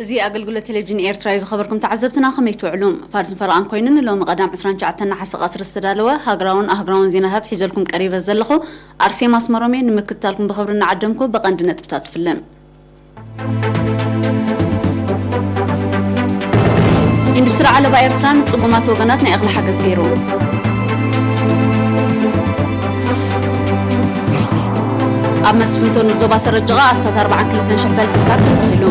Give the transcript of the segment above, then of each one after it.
እዚ ኣገልግሎት ቴሌቪዥን ኤርትራ እዩ። ዝኸበርኩም ተዓዘብትና ከመይ ትውዕሉ? ፋርስ ፈረቓን ኮይኑ ንሎሚ ቀዳም ዕስራን ትሽዓተን ነሓሰ ቀትሪ ዝተዳለወ ሃገራውን ኣህጉራውን ዜናታት ሒዘልኩም ቀሪበ ዘለኹ ኣርሴማ ኣስመሮም እየ። ንምክትታልኩም ብኽብሪ እናዓደምኩ ብቐንዲ ነጥብታት ትፍልም። ኢንዱስትሪ ዓለባ ኤርትራ ንጽጉማት ወገናት ናይ እኽሊ ሓገዝ ገይሩ። ኣብ መስፍንቶ ንዞባ ሰረጅቓ ኣስታት ኣርባዓን ክልተን ሽሕ ፈልስታት ተተኺሉ።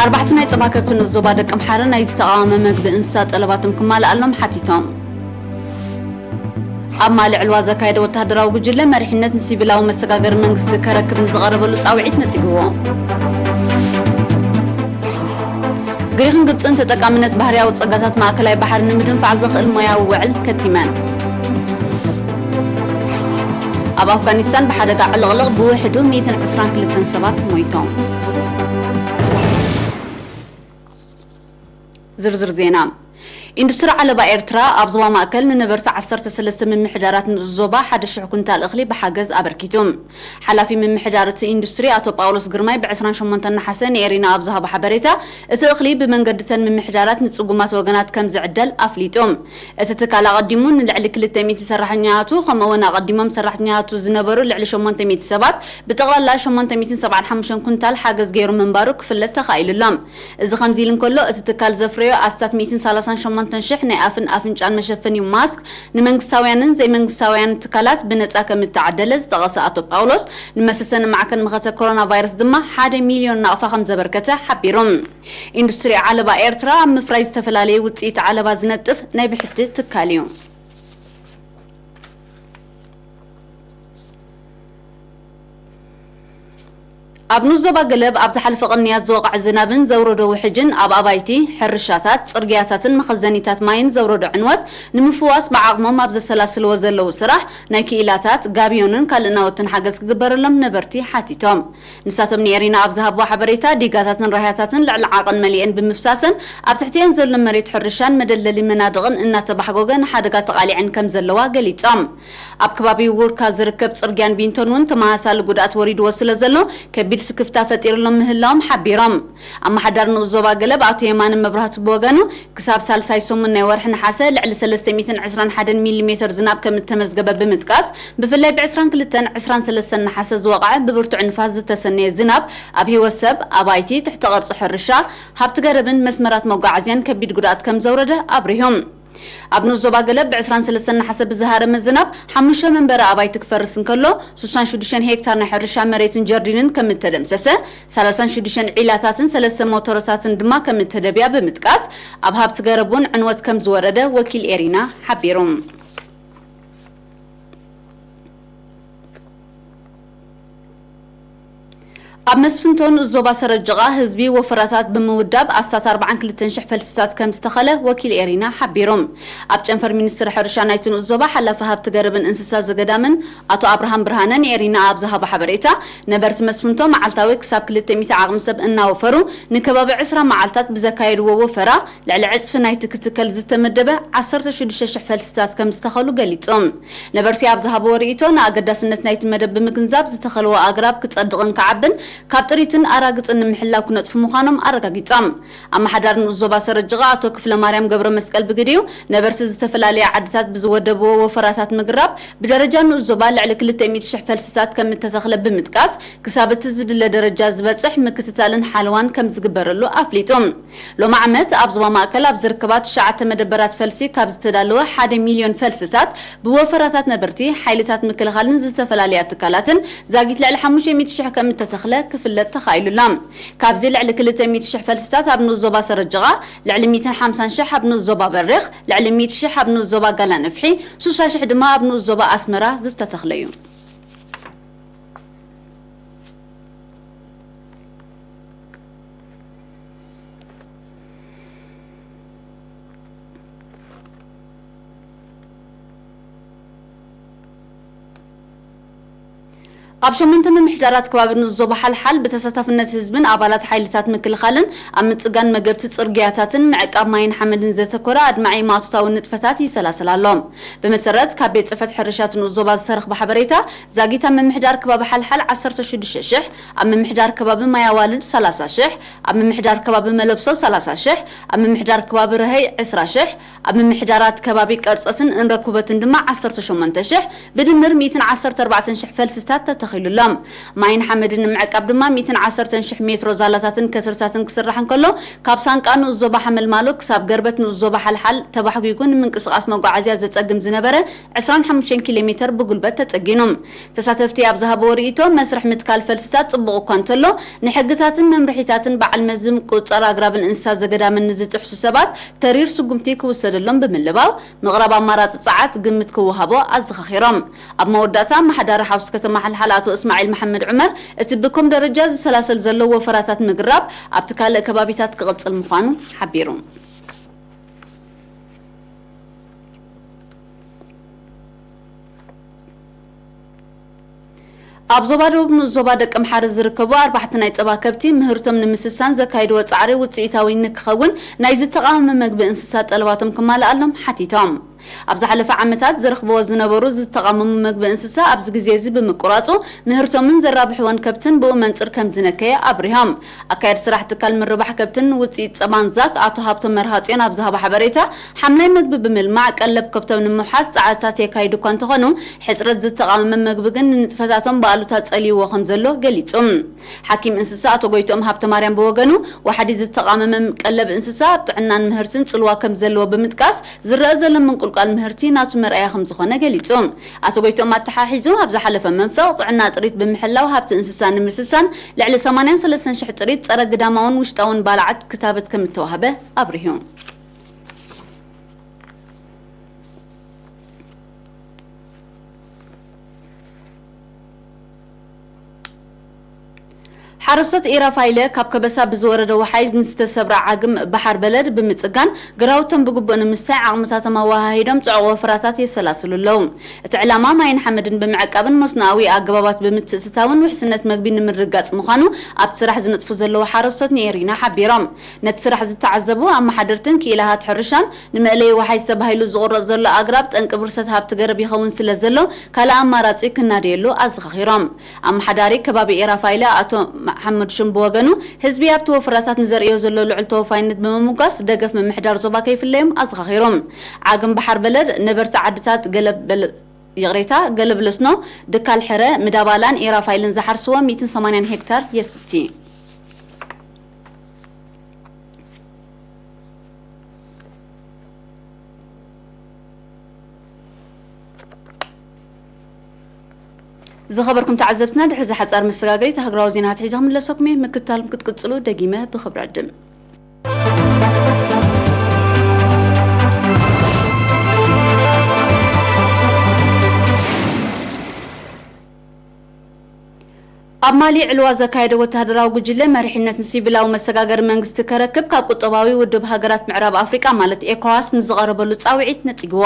ኣርባሕቲ ናይ ጸባ ከብቲ ንዞባ ደቂ ኣምሓረ ናይ ዝተቓወመ መግቢ እንስሳ ጠለባቶም ክማልኣሎም ሓቲቶም። ኣብ ማሊ ዕልዋ ዘካየደ ወተሃደራዊ ጉጅለ መሪሕነት ንሲቪላዊ መሰጋገሪ መንግስቲ ከረክብ ንዝቐረበሉ ጻውዒት ነጺግዎ። ግሪኽን ግብጽን ተጠቃምነት ባህርያዊ ጸጋታት ማእከላይ ባሕሪ ንምድንፋዕ ዘኽእል ሞያዊ ውዕል ከቲመን። ኣብ ኣፍጋኒስታን ብሓደጋ ዕልቕልቕ ብውሕዱ ሚእትን ዕስራን ክልተን ሰባት ሞይቶም። ዝርዝር ዜና። ኢንዱስትሪ ዓለባ ኤርትራ ኣብ ዞባ ማእከል ንነበርቲ ዓሰርተ ሰለስተ ምምሕዳራት ንኡስ ዞባ ሓደ ሽሕ ኩንታል እኽሊ ብሓገዝ ኣበርኪቱ። ሓላፊ ምምሕዳር እቲ ኢንዱስትሪ ኣቶ ጳውሎስ ግርማይ ብ ዕስራን ሸሞንተን ነሓሰ ንኤሪና ኣብ ዝሃቦ ሓበሬታ፣ እቲ እኽሊ ብመንገድተን ምምሕዳራት ንጽጉማት ወገናት ከም ዝዕደል ኣፍሊጡ። እቲ ትካል ኣቐዲሙ ንልዕሊ ክልተ ሚእቲ ሰራሕተኛታቱ፣ ከምኡ'ውን ኣቐዲሞም ሰራሕተኛታቱ ዝነበሩ ልዕሊ ሸሞንተ ሚእቲ ሰባት፣ ብጠቕላላ ሸሞንተ ሚእትን ሰብዓን ሓሙሽተን ኩንታል ሓገዝ ገይሩ ምንባሩ ክፍለጥ ተኻኢሉ ኣሎ። እዚ ከምዚ ኢሉ እንከሎ፣ እቲ ትካል ዘፍረዮ ኣስታት ሚእትን ሰላሳን ሸሞንተን ሽሕ ናይ ኣፍን ኣፍንጫን መሸፈኒ ማስክ ንመንግስታውያንን ዘይመንግስታውያን ትካላት ብነጻ ከም እተዓደለ ዝጠቐሰ ኣቶ ጳውሎስ፣ ንመሰሰኒ ማዕከን መኸተ ኮሮና ቫይረስ ድማ ሓደ ሚልዮን ናቕፋ ከም ዘበርከተ ሓቢሩ። ኢንዱስትሪ ዓለባ ኤርትራ ኣብ ምፍራይ ዝተፈላለዩ ውጽኢት ዓለባ ዝነጥፍ ናይ ብሕቲ ትካል እዩ። ኣብ ንኡስ ዞባ ገለብ ኣብ ዝሓለፈ ቅንያት ዝወቕዐ ዝናብን ዘውረዶ ውሕጅን ኣብ ኣባይቲ፣ ሕርሻታት፣ ጽርግያታትን መኸዘኒታት ማይን ዘውረዶ ዕንወት ንምፍዋስ ብዓቕሞም ኣብ ዘሰላስልዎ ዘለዉ ስራሕ ናይ ክኢላታት፣ ጋብዮንን ካልእ ናውትን ሓገዝ ክግበረሎም ነበርቲ ሓቲቶም። ንሳቶም ንኤሪና ኣብ ዝሃብዎ ሓበሬታ፣ ዲጋታትን ራህያታትን ልዕሊ ዓቐን መሊኤን ብምፍሳሰን ኣብ ትሕቲኤን ዘሎ መሬት ሕርሻን መደልደሊ መናድቕን እናተባሕጎገ ንሓደጋ ተቓሊዐን ከም ዘለዋ ገሊጾም። ኣብ ከባቢ ውርካ ዝርከብ ጽርግያን ቢንቶን እውን ተመሳሳሊ ጉድኣት ወሪድዎ ስለ ዘሎ ከቢድ ስክፍታ ፈጢርሎም ምህላዎም ሓቢሮም። ኣመሓዳሪ ንኡስ ዞባ ገለብ ኣቶ የማነ መብራህቱ ብወገኑ፣ ክሳብ ሳልሳይ ሰሙን ናይ ወርሒ ነሓሰ ልዕሊ ሰለስተ ሚእትን ዕስራን ሓደን ሚሊ ሜተር ዝናብ ከም እተመዝገበ ብምጥቃስ፣ ብፍላይ ብ ዕስራን ክልተን ዕስራን ሰለስተን ነሓሰ ዝወቕዐ ብብርቱዕ ንፋስ ዝተሰነየ ዝናብ ኣብ ህይወት ሰብ፣ ኣባይቲ፣ ትሕቲ ቅርጺ ሕርሻ፣ ሃብቲ ገረብን መስመራት መጓዓዝያን ከቢድ ጉድኣት ከም ዘውረደ ኣብሪሆም። ኣብ ንኡስ ዞባ ገለብ ብ ዕስራን ሰለስተን ነሓሰ ብዝሃረመ ዝናብ ሓሙሽተ መንበሪ ኣባይቲ ክፈርስ እንከሎ፣ ስሳን ሽዱሽተን ሄክታር ናይ ሕርሻ መሬትን ጀርዲንን ከም እተደምሰሰ፣ ሰላሳን ሽዱሽተን ዒላታትን ሰለስተ ሞተሮታትን ድማ ከም እተደብያ ብምጥቃስ፣ ኣብ ሃብቲ ገረብ እውን ዕንወት ከም ዝወረደ ወኪል ኤሪና ሓቢሩ። ኣብ መስፍንቶ ንኡስ ዞባ ሰረጅቓ ህዝቢ ወፈራታት ብምውዳብ ኣስታት ኣርባዓን ክልተን ሽሕ ፈልስታት ከም ዝተኸለ ወኪል ኤሪና ሓቢሩ። ኣብ ጨንፈር ሚኒስትሪ ሕርሻ ናይቲ ንኡስ ዞባ ሓላፊ ሃብቲ ገረብን እንስሳ ዘገዳምን ኣቶ ኣብርሃም ብርሃነ ንኤሪና ኣብ ዝሃቦ ሓበሬታ፣ ነበርቲ መስፍንቶ መዓልታዊ ክሳብ ክልተ ሚእቲ ዓቕሚ ሰብ እናወፈሩ ንከባቢ ዕስራ መዓልታት ብዘካየድዎ ወፈራ፣ ልዕሊ ዕጽፊ ናይቲ ክትከል ዝተመደበ ዓሰርተ ሽዱሽተ ሽሕ ፈልስታት ከም ዝተኸሉ ገሊጾም። ነበርቲ ኣብ ዝሃብዎ ርእይቶ፣ ንኣገዳስነት ናይቲ መደብ ብምግንዛብ ዝተኸልዎ ኣግራብ ክጸድቕን ክዓብን ካብ ጥሪትን ኣራግጽን ንምሕላው ክነጥፉ ምዃኖም ኣረጋጊጾም። ኣመሓዳሪ ንኡስ ዞባ ሰረጅቓ ኣቶ ክፍለ ማርያም ገብረ መስቀል ብግዲኡ፣ ነበርቲ ዝተፈላለያ ዓድታት ብዝወደብዎ ወፈራታት ምግራብ ብደረጃ ንኡስ ዞባ ልዕሊ ክልተ ሚእቲ ሽሕ ፈልስታት ከም እተተኽለ ብምጥቃስ፣ ክሳብ እቲ ዝድለ ደረጃ ዝበጽሕ ምክትታልን ሓለዋን ከም ዝግበረሉ ኣፍሊጡ። ሎሚ ዓመት ኣብ ዞባ ማእከል ኣብ ዝርከባ ትሽዓተ መደበራት ፈልሲ ካብ ዝተዳለወ ሓደ ሚልዮን ፈልስታት ብወፈራታት ነበርቲ፣ ሓይልታት ምክልኻልን ዝተፈላለያ ትካላትን ዛጊት ልዕሊ ሓሙሽተ ሚእቲ ሽሕ ከም እተተኽለ ክፍለጥ ተኻኢሉ ኣሎ። ካብዚ ልዕሊ ክልተ ሚእቲ ሽሕ ፈልስታት ኣብ ንኡስ ዞባ ሰረጅቓ፣ ልዕሊ ሚእትን ሓምሳን ሽሕ ኣብ ንኡስ ዞባ በሪኽ፣ ልዕሊ ሚእቲ ሽሕ ኣብ ንኡስ ዞባ ጋላ ነፍሒ፣ ስሳ ሽሕ ድማ ኣብ ንኡስ ዞባ ኣስመራ ዝተተኽለ እዩ። ኣብ ሸሞንተ ምምሕዳራት ከባቢ ንኡስ ዞባ ሓልሓል ብተሳታፍነት ህዝብን ኣባላት ሓይልታት ምክልኻልን ኣብ ምጽጋን መገብቲ ጽርግያታትን ምዕቃብ ማይን ሓመድን ዘተኮረ ኣድማዒ ማእቶታዊ ንጥፈታት ይሰላሰል ኣሎ። ብመሰረት ካብ ቤት ጽሕፈት ሕርሻ እቲ ንኡስ ዞባ ዝተረኽበ ሓበሬታ፣ ዛጊት ኣብ ምምሕዳር ከባቢ ሓልሓል ዓሰርተ ሽዱሽተ ሽሕ፣ ኣብ ምምሕዳር ከባቢ ማይ ኣዋልድ ሰላሳ ሽሕ፣ ኣብ ምምሕዳር ከባቢ መለብሶ ሰላሳ ሽሕ፣ ኣብ ምምሕዳር ከባቢ ረሀይ ዕስራ ሽሕ፣ ኣብ ምምሕዳራት ከባቢ ቀርጸትን እንረኩበትን ድማ ዓሰርተ ሸሞንተ ሽሕ፣ ብድምር ሚእትን ዓሰርተ ኣርባዕተን ሽሕ ፈልስታት ተተኺሉ ኣሎ። ማይን ሓመድን ንምዕቃብ ድማ ሚእትን ዓሰርተን ሽሕ ሜትሮ ዛላታትን ከትርታትን ክስራሕ እንከሎ፣ ካብ ሳንቃ ንኡስ ዞባ ሓመልማሎ ክሳብ ገርበት ንኡስ ዞባ ሓልሓል ተባሕጒጉ ንምንቅስቓስ መጓዓዝያ ዘጸግም ዝነበረ ዕስራን ሓሙሽተን ኪሎ ሜተር ብጉልበት ተጸጊኑ። ተሳተፍቲ ኣብ ዝሃብዎ ርእይቶ፣ መስርሕ ምትካል ፈልስታት ጽቡቕ እኳ እንተሎ፣ ንሕግታትን መምርሒታትን በዓል መዚ ምቁጽጻር ኣግራብን እንስሳ ዘገዳምን ንዝጥሕሱ ሰባት ተሪር ስጉምቲ ክውሰደሎም ብምልባው፣ ምቕራብ ኣማራጺ ጸዓት ግምት ክወሃቦ ኣዘኻኺሮም። ኣብ መወዳእታ፣ ኣመሓዳሪ ሓውሲ ከተማ ሓልሓል ኣቶ እስማዒል መሓመድ ዑመር፣ እቲ ብኮም ደረጃ ዝሰላሰል ዘሎ ወፈራታት ምግራብ ኣብቲ ካልእ ከባቢታት ክቕጽል ምዃኑ ሓቢሩ። ኣብ ዞባ ደቡብ ንኡስ ዞባ ደቀምሓረ ዝርከቡ ኣርባሕቲ ናይ ጸባ ከብቲ ምህርቶም ንምስሳን ዘካይድዎ ጻዕሪ ውጽኢታዊ ንክኸውን ናይ ዝተቓወመ መግቢ እንስሳ ጠለባቶም ክማልኣሎም ሓቲቶም። ኣብ ዝሓለፈ ዓመታት ዘረኽብዎ ዝነበሩ ዝተቓመሙ መግቢ እንስሳ ኣብዚ ግዜ እዚ ብምቁራጹ ምህርቶምን ዘራብሕወን ከብትን ብኡ መንጽር ከም ዝነከየ ኣብሪሆም። ኣካየዲ ስራሕ ትካል ምርባሕ ከብትን ውጽኢት ጸባን ዛክ ኣቶ ሃብቶም መርሃጽዮን ኣብ ዝሃቦ ሓበሬታ፣ ሓምላይ መግቢ ብምልማዕ ቀለብ ከብቶም ንምውሓስ ጻዕርታት የካይዱ እኳ እንተኾኑ፣ ሕጽረት ዝተቓመመ መግቢ ግን ንንጥፈታቶም ብኣሉታ ጸልይዎ ከም ዘሎ ገሊጹ። ሓኪም እንስሳ ኣቶ ጎይትኦም ሃብተማርያም ብወገኑ፣ ዋሕዲ ዝተቓመመ ቀለብ እንስሳ ኣብ ጥዕናን ምህርትን ጽልዋ ከም ዘለዎ ብምጥቃስ፣ ዝረኣ ዘሎ ምንቁልቋል ምህርቲ ናቱ መርኣያ ከም ዝኾነ ገሊጹ። ኣቶ ጎይትኦም ኣተሓሒዙ፣ ኣብ ዝሓለፈ መንፈቕ ጥዕና ጥሪት ብምሕላው ሃብቲ እንስሳ ንምስሳን ልዕሊ ሰማንያን ሰለስተን ሽሕ ጥሪት ጸረ ግዳማውን ውሽጣውን ባልዓት ክታበት ከም እተዋህበ ኣብሪሁ። ሓረስቶት ኢራፋይለ ካብ ከበሳ ብዝወረደ ወሓይዝ ንዝተሰብረ ዓግም ባሕር በለድ ብምጽጋን ግራውቶም ብግቡእ ንምስታይ ዓቕምታቶም ኣወሃሂዶም ጽዑቕ ወፍራታት የሰላስሉ ኣለዉ። እቲ ዕላማ ማይን ሓመድን ብምዕቃብን መስኖኣዊ ኣገባባት ብምትእትታውን ውሕስነት መግቢ ንምርግጋጽ ምዃኑ ኣብቲ ስራሕ ዝነጥፉ ዘለዉ ሓረስቶት ንኤሪና ሓቢሮም። ነቲ ስራሕ ዝተዓዘቡ ኣመሓደርትን ክኢላታት ሕርሻን ንመእለዪ ወሓይዝ ተባሂሉ ዝቑረጽ ዘሎ ኣግራብ ጠንቂ ብርሰት ሃብቲ ገረብ ይኸውን ስለ ዘሎ ካልእ ኣማራጺ ክናደየሉ ኣዘኻኺሮም። ኣመሓዳሪ ከባቢ ኤራፋይለ ኣቶ መሓመድ ሹም ብወገኑ፣ ህዝቢ ኣብቲ ወፍራታት ንዘርእዮ ዘሎ ልዑል ተወፋይነት ብምምጓስ ደገፍ ምምሕዳር ዞባ ከይፍለዮም ኣዘኻኺሮም። ዓግም ባሕር በለድ፣ ነበርቲ ዓድታት ገለበል ይቕሬታ፣ ገለብለስኖ፣ ድካል ሕረ፣ ምዳባላን ኤራፋይልን ዝሓርስዎ ሚእትን ሰማንያን ሄክታር የስቲ። ዝኸበርኩም ተዓዘብትና፣ ድሕሪ እዚ ሓጻር መሰጋገሪት ሃገራዊ ዜናታት ሒዘ ክምለሰኩም እየ። ምክትታልኩም ክትቅጽሉ ደጊመ ብኽብሪ ዕድም። ኣብ ማሊ ዕልዋ ዘካየደ ወተሃደራዊ ጉጅለ መሪሕነት ንሲቪላዊ መሰጋገሪ መንግስቲ ከረክብ ካብ ቁጠባዊ ውድብ ሃገራት ምዕራብ ኣፍሪቃ ማለት ኤኮዋስ ንዝቐረበሉ ጻውዒት ነጺግዎ።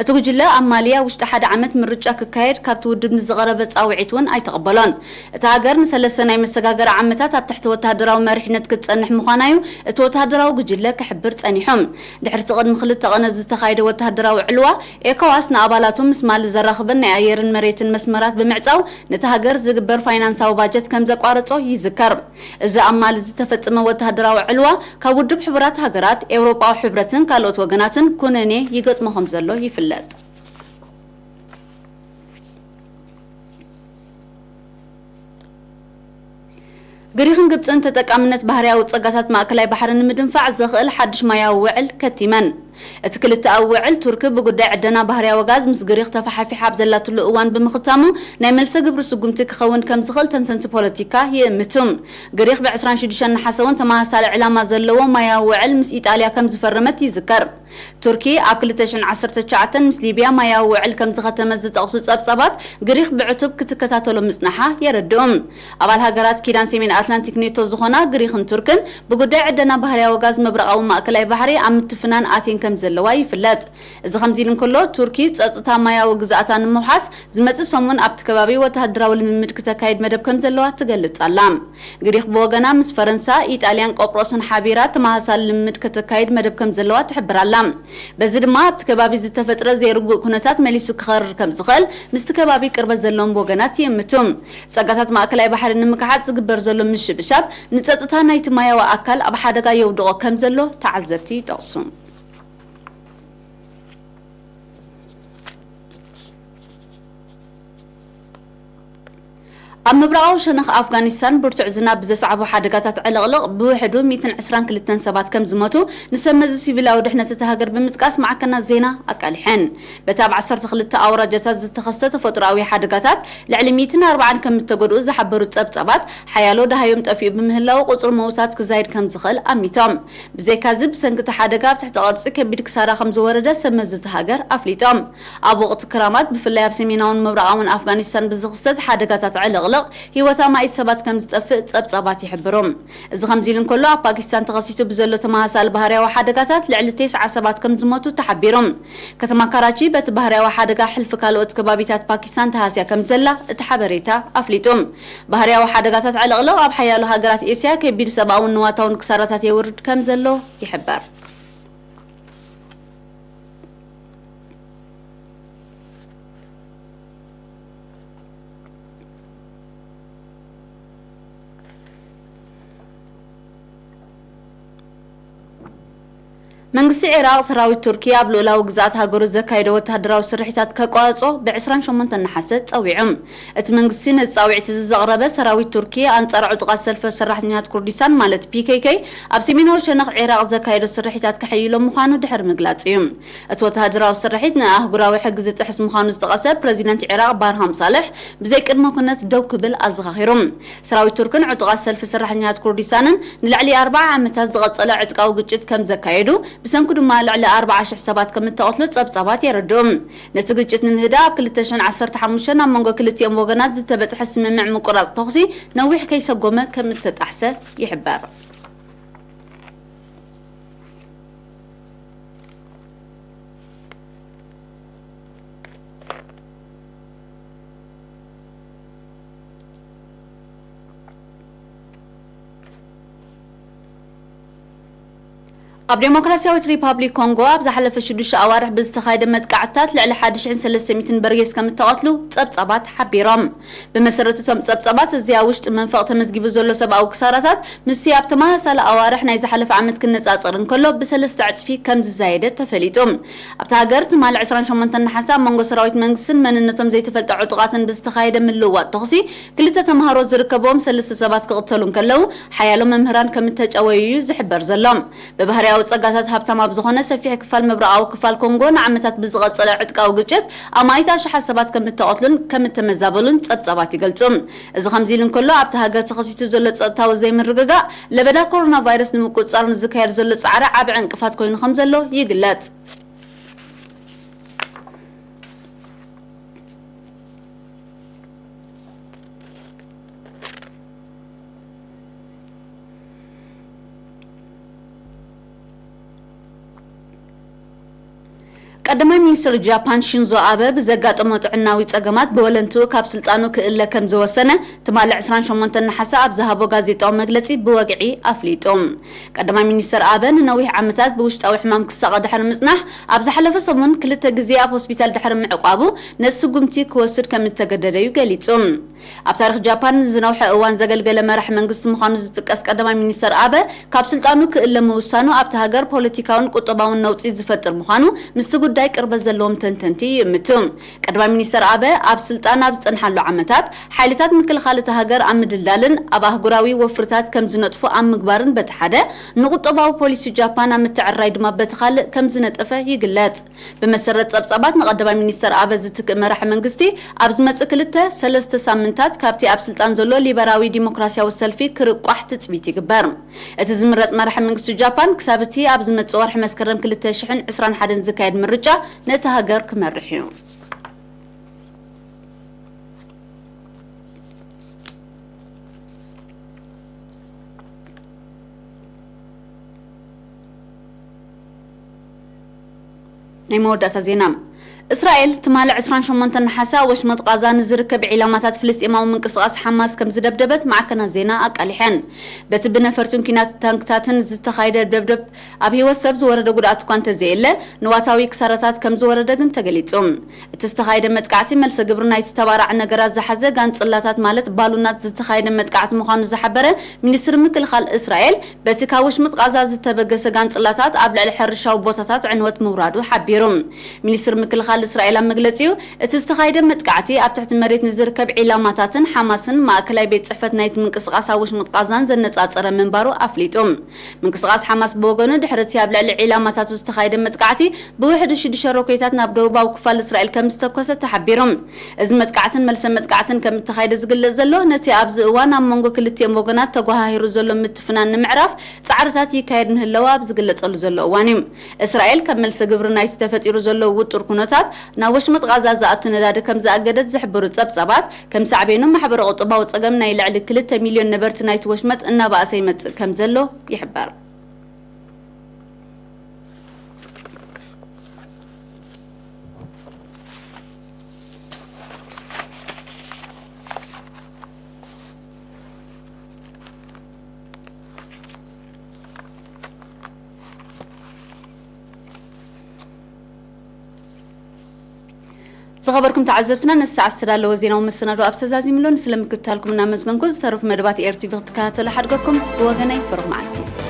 እቲ ጉጅለ ኣብ ማሊ ኣብ ውሽጢ ሓደ ዓመት ምርጫ ክካየድ ካብቲ ውድብ ንዝቐረበ ጻውዒት እውን ኣይተቐበሎን። እታ ሃገር ንሰለስተ ናይ መሰጋገሪ ዓመታት ኣብ ትሕቲ ወተሃደራዊ መሪሕነት ክትጸንሕ ምዃና'ዩ እቲ ወተሃደራዊ ጉጅለ ክሕብር ጸኒሑ። ድሕሪ'ቲ ቅድሚ ክልተ ቐነ ዝተኻየደ ወተሃደራዊ ዕልዋ፣ ኤኮዋስ ንኣባላቱ ምስ ማሊ ዘራኽበን ናይ ኣየርን መሬትን መስመራት ብምዕጻው፣ ነታ ሃገር ዝግበር ፋይናንሳዊ ባጀት ከም ዘቋረጾ ይዝከር። እዚ ኣብ ማሊ ዝተፈጸመ ወተሃደራዊ ዕልዋ፣ ካብ ውድብ ሕቡራት ሃገራት፣ ኤውሮጳዊ ሕብረትን ካልኦት ወገናትን ኩነኔ ይገጥሞ ከም ዘሎ ይፍለጥ። ግሪኽን ግብጽን ተጠቃምነት ባህርያዊ ጸጋታት ማእከላይ ባሕሪ ንምድንፋዕ ዘኽእል ሓድሽ ማያዊ ውዕል ከቲመን። እቲ ክልተኣዊ ውዕል፣ ቱርኪ ብጉዳይ ዕደና ባህርያዊ ጋዝ ምስ ግሪኽ ተፋሓፊሓ ኣብ ዘላትሉ እዋን ብምኽታሙ፣ ናይ መልሰ ግብሪ ስጉምቲ ክኸውን ከም ዝኽእል ተንተንቲ ፖለቲካ ይእምቱ። ግሪኽ ብ ዕስራን ሽዱሽተን ነሓሰ እውን ተመሳሳሊ ዕላማ ዘለዎ ማያዊ ውዕል ምስ ኢጣልያ ከም ዝፈረመት ይዝከር። ቱርኪ ኣብ ክልተ ሽሕን ዓሰርተ ትሽዓተን ምስ ሊብያ ማያዊ ውዕል ከም ዝኸተመት ዝጠቕሱ ጸብጻባት፣ ግሪኽ ብዕቱብ ክትከታተሎ ምጽናሓ የረድኡ። ኣባል ሃገራት ኪዳን ሰሜን ኣትላንቲክ ኔቶ ዝኾና ግሪኽን ቱርክን ብጉዳይ ዕደና ባህርያዊ ጋዝ ምብራቓዊ ማእከላይ ባሕሪ ኣብ ምትፍናን ኣትየን ከም ዘለዋ ይፍለጥ። እዚ ከምዚ ኢሉ እንከሎ፣ ቱርኪ ጸጥታ ማያዊ ግዝኣታ ንምውሓስ ዝመጽእ ሰሙን ኣብቲ ከባቢ ወተሃደራዊ ልምምድ ክተካይድ መደብ ከም ዘለዋ ትገልጽ ኣላ። ግሪኽ ብወገና ምስ ፈረንሳ፣ ኢጣልያን ቆጵሮስን ሓቢራ ተመሳሳሊ ልምምድ ከተካይድ መደብ ከም ዘለዋ ትሕብር ኣላ። በዚ ድማ ኣብቲ ከባቢ ዝተፈጥረ ዘይርጉእ ኩነታት መሊሱ ክኸርር ከም ዝኽእል ምስቲ ከባቢ ቅርበት ዘለዎም ወገናት ይእምቱ። ጸጋታት ማእከላይ ባሕሪ ንምክሓጽ ዝግበር ዘሎ ምሽብሻብ ንጸጥታ ናይቲ ማያዊ ኣካል ኣብ ሓደጋ የውድቖ ከም ዘሎ ተዓዘብቲ ይጠቕሱ። ኣብ ምብራቓዊ ሸነኽ ኣፍጋኒስታን ብርቱዕ ዝናብ ብዘስዓቦ ሓደጋታት ዕልቕልቕ ብውሕዱ ሚእትን ዕስራን ክልተን ሰባት ከም ዝሞቱ ንሰብ መዚ ሲቪላዊ ድሕነት እታ ሃገር ብምጥቃስ ማዕከናት ዜና ኣቃሊሐን። በቲ ኣብ ዓሰርተ ክልተ ኣውራጃታት ዝተኸስተ ተፈጥሮኣዊ ሓደጋታት ልዕሊ ሚእትን ኣርባዓን ከም እተጎድኡ ዝሓበሩ ጸብጻባት፣ ሓያሎ ደሃዮም ጠፊኡ ብምህላው ቁጽሪ ምዉታት ክዛይድ ከም ዝኽእል ኣሚቶም። ብዘይካዚ፣ ብሰንኪ እቲ ሓደጋ ኣብ ትሕቲ ቅርጺ ከቢድ ክሳራ ከም ዝወረደ ሰብ መዚ እታ ሃገር ኣፍሊጦም። ኣብ ወቕቲ ክራማት፣ ብፍላይ ኣብ ሰሜናውን ምብራቓውን ኣፍጋኒስታን ብዝኽሰት ሓደጋታት ዕልቕልቕ፣ ህይወት ኣማኢት ሰባት ከም ዝጠፍእ ጸብጻባት ይሕብሩ። እዚ ከምዚ ኢሉ እንከሎ፣ ኣብ ፓኪስታን ተኸሲቱ ብዘሎ ተመሳሳሊ ባህርያዊ ሓደጋታት ልዕሊ ተስዓ ሰባት ከም ዝሞቱ ተሓቢሩ። ከተማ ካራቺ በቲ ባህርያዊ ሓደጋ ሕልፊ ካልኦት ከባቢታት ፓኪስታን ተሃስያ ከም ዘላ እቲ ሓበሬታ ኣፍሊጡ። ባህርያዊ ሓደጋታት ዕልቕልቕ ኣብ ሓያሎ ሃገራት ኤስያ ከቢድ ሰብኣውን ንዋታውን ክሳራታት የውርድ ከም ዘሎ ይሕበር። መንግስቲ ዒራቕ፣ ሰራዊት ቱርኪ ኣብ ልኡላዊ ግዝኣት ሃገሩ ዘካየዶ ወተሃደራዊ ስርሒታት ከቋርጾ ብ ዕስራን ሸሞንተን ነሓሰ ጸዊዑ። እቲ መንግስቲ ነዚ ጻውዒት እዚ ዘቕረበ፣ ሰራዊት ቱርኪ ኣንጻር ዕጡቓት ሰልፊ ሰራሕተኛታት ኩርዲስታን ማለት ፒ ኬ ኬ ኣብ ሰሜናዊ ሸነኽ ዒራቕ ዘካየዶ ስርሒታት ከሐይሎ ምዃኑ ድሕሪ ምግላጹ እዩ። እቲ ወተሃደራዊ ስርሒት ንኣህጉራዊ ሕጊ ዝጥሕስ ምዃኑ ዝጠቐሰ ፕረዚደንት ዒራቕ ባርሃም ሳልሕ፣ ብዘይ ቅድመ ኩነት ደው ክብል ኣዘኻኺሩ። ሰራዊት ቱርክን ዕጡቓት ሰልፊ ሰራሕተኛታት ኩርዲስታንን ንልዕሊ ኣርብዓ ዓመታት ዝቐጸለ ዕጥቃዊ ግጭት ከም ዘካየዱ፣ ብሰንኩ ድማ ልዕሊ ኣርብዓ ሽሕ ሰባት ከም እተቐትሉ ጸብጻባት የረድኡ። ነቲ ግጭት ንምህዳእ ኣብ ክልተ ሽሕን ዓሰርተ ሓሙሽተን ኣብ መንጎ ክልቲኦም ወገናት ዝተበጽሐ ስምምዕ ምቁራጽ ተኹሲ ነዊሕ ከይሰጎመ ከም እተጣሕሰ ይሕበር። ኣብ ዴሞክራሲያዊት ሪፓብሊክ ኮንጎ ኣብ ዝሓለፈ ሽዱሽተ ኣዋርሕ ብዝተኻየደ መጥቃዕትታት ልዕሊ ሓደ ሽሕን ሰለስተ ሚእትን በርጌስ ከም እተቐትሉ ጸብጻባት ሓቢሮም። ብመሰረት እቶም ጸብጻባት፣ እዚ ኣብ ውሽጢ መንፈቕ ተመዝጊቡ ዘሎ ሰብኣዊ ክሳራታት ምስቲ ኣብ ተመሳሳሊ ኣዋርሕ ናይ ዝሓለፈ ዓመት ክነጻጸር እንከሎ ብሰለስተ ዕጽፊ ከም ዝዛየደ ተፈሊጡ። ኣብታ ሃገር ትማሊ ዕስራን ሸሞንተን ነሓሰ ኣብ መንጎ ሰራዊት መንግስትን መንነቶም ዘይተፈልጠ ዕጡቓትን ብዝተኻየደ ምልውዋጥ ተኹሲ ክልተ ተምሃሮ ዝርከብዎም ሰለስተ ሰባት ክቕተሉ እንከለዉ፣ ሓያሎ መምህራን ከም እተጨወዩ እዩ ዝሕበር ዘሎ። ብባህርያዊ ጸጋታት ሃብታም ኣብ ዝኾነ ሰፊሕ ክፋል ምብራቓዊ ክፋል ኮንጎ ንዓመታት ብዝቐጸለ ዕጥቃዊ ግጭት ኣማኢት ኣሽሓት ሰባት ከም እተቐትሉን ከም እተመዛበሉን ጸብጻባት ይገልጹ። እዚ ከምዚ ኢሉ እንከሎ፣ ኣብታ ሃገር ተኸሲቱ ዘሎ ጸጥታዊ ዘይምርግጋእ፣ ለበዳ ኮሮና ቫይረስ ንምቁጽጻር ንዝካየድ ዘሎ ጻዕሪ ዓቢ ዕንቅፋት ኮይኑ ከም ዘሎ ይግለጽ። ቀዳማይ ሚኒስትር ጃፓን ሺንዞ ኣበ ብዘጋጠሞ ጥዕናዊ ጸገማት ብወለንትኡ ካብ ስልጣኑ ክእለ ከም ዝወሰነ ትማሊ ዕስራን ሸሞንተን ነሓሰ ኣብ ዝሃቦ ጋዜጣዊ መግለጺ ብወግዒ ኣፍሊጡ። ቀዳማይ ሚኒስትር ኣበ ንነዊሕ ዓመታት ብውሽጣዊ ሕማም ክሳቐ ድሕሪ ምጽናሕ፣ ኣብ ዝሓለፈ ሰሙን ክልተ ግዜ ኣብ ሆስፒታል ድሕሪ ምዕቋቡ፣ ነዚ ስጉምቲ ክወስድ ከም እተገደደ እዩ ገሊጹ። ኣብ ታሪኽ ጃፓን ንዝነውሐ እዋን ዘገልገለ መራሒ መንግስቲ ምዃኑ ዝጥቀስ ቀዳማይ ሚኒስተር ኣበ፣ ካብ ስልጣኑ ክእለ ምውሳኑ ኣብታ ሃገር ፖለቲካውን ቁጠባውን ነውጺ ዝፈጥር ምዃኑ ምስቲ ጉዳይ ቅርበት ዘለዎም ተንተንቲ ይእምቱ። ቀዳማይ ሚኒስተር ኣበ ኣብ ስልጣን ኣብ ዝጸንሓሉ ዓመታት፣ ሓይልታት ምክልኻል እታ ሃገር ኣብ ምድልዳልን ኣብ ኣህጉራዊ ወፍርታት ከም ዝነጥፉ ኣብ ምግባርን በቲ ሓደ፣ ንቁጠባዊ ፖሊሲ ጃፓን ኣብ ምትዕርራይ ድማ በቲ ካልእ ከም ዝነጠፈ ይግለጽ። ብመሰረት ጸብጻባት፣ ንቐዳማይ ሚኒስተር ኣበ ዝትክእ መራሒ መንግስቲ ኣብ ዝመጽእ ክልተ ሰለስተ ሳምንታት ካብቲ ኣብ ስልጣን ዘሎ ሊበራዊ ዲሞክራሲያዊ ሰልፊ ክርቋሕ ትጽቢት ይግበር። እቲ ዝምረጽ መራሒ መንግስቲ ጃፓን ክሳብ እቲ ኣብ ዝመጽእ ወርሒ መስከረም ክልተ ሽሕን ዕስራን ሓደን ዝካየድ ምርጫ ነታ ሃገር ክመርሕ እዩ። ናይ መወዳእታ ዜና። እስራኤል ትማሊ ዕስራን ሸሞንተን ነሓሰ ኣብ ወሽመጥ ቃዛ ንዝርከብ ዒላማታት ፍልስጤማዊ ምንቅስቓስ ሓማስ ከም ዝደብደበት ማዕከናት ዜና ኣቃሊሐን። በቲ ብነፈርትን ኲናት ታንክታትን ዝተኻየደ ደብደብ ኣብ ህይወት ሰብ ዝወረደ ጉድኣት እኳ እንተዘየለ፣ ንዋታዊ ክሳራታት ከም ዝወረደ ግን ተገሊጹ። እቲ ዝተኻየደ መጥቃዕቲ መልሰ ግብሪ ናይቲ ተባራዕ ነገራት ዝሓዘ ጋንጽላታት ማለት ባሉናት ዝተኻየደ መጥቃዕቲ ምዃኑ ዝሓበረ ሚኒስትሪ ምክልኻል እስራኤል፣ በቲ ካብ ወሽመጥ ቃዛ ዝተበገሰ ጋንጽላታት ኣብ ልዕሊ ሕርሻዊ ቦታታት ዕንወት ምውራዱ ሓቢሩ። ሚኒስትሪ ምክልኻል እስራኤል ኣብ መግለጺኡ፣ እቲ ዝተኻየደ መጥቃዕቲ ኣብ ትሕቲ መሬት ንዝርከብ ዒላማታትን ሓማስን ማእከላይ ቤት ጽሕፈት ናይቲ ምንቅስቓስ ኣብ ወሽመጥ ቃዛን ዘነጻጸረ ምንባሩ ኣፍሊጡ። ምንቅስቓስ ሓማስ ብወገኑ፣ ድሕሪ እቲ ኣብ ልዕሊ ዒላማታቱ ዝተኻየደ መጥቃዕቲ፣ ብውሕዱ ሽዱሽተ ሮኬታት ናብ ደቡባዊ ክፋል እስራኤል ከም ዝተኮሰ ተሓቢሩ። እዚ መጥቃዕትን መልሰ መጥቃዕትን ከም እተኻየደ ዝግለጽ ዘሎ፣ ነቲ ኣብዚ እዋን ኣብ መንጎ ክልቲኦም ወገናት ተጓሃሂሩ ዘሎ ምትፍናን ንምዕራፍ ጻዕርታት ይካየድ ምህላው ኣብ ዝግለጸሉ ዘሎ እዋን እዩ። እስራኤል፣ ከም መልሰ ግብሪ ናይቲ ተፈጢሩ ዘሎ ውጡር ኩነታት፣ ናብ ወሽመጥ ቃዛ ዝኣቱ ነዳዲ ከም ዝኣገደት ዝሕብሩ ጸብጻባት፣ ከም ሳዕቤኑ ማሕበረ ቁጠባዊ ጸገም ናይ ልዕሊ ክልተ ሚልዮን ነበርቲ ናይቲ ወሽመጥ እናባእሰ ይመጽእ ከም ዘሎ ይሕበር። ዝኸበርኩም ተዓዘብትና፣ ነዚ ሰዓት ዝተዳለወ ዜናዊ መሰናዶ ኣብ ዝተዛዚምሎን ስለምክትታልኩም እናመስገንኩ፣ ዝተረፉ መደባት ኤር ቲ ቪ ክትከታተሉ ሓድገኩም። ብወገነይ ብሩኽ መዓልቲ።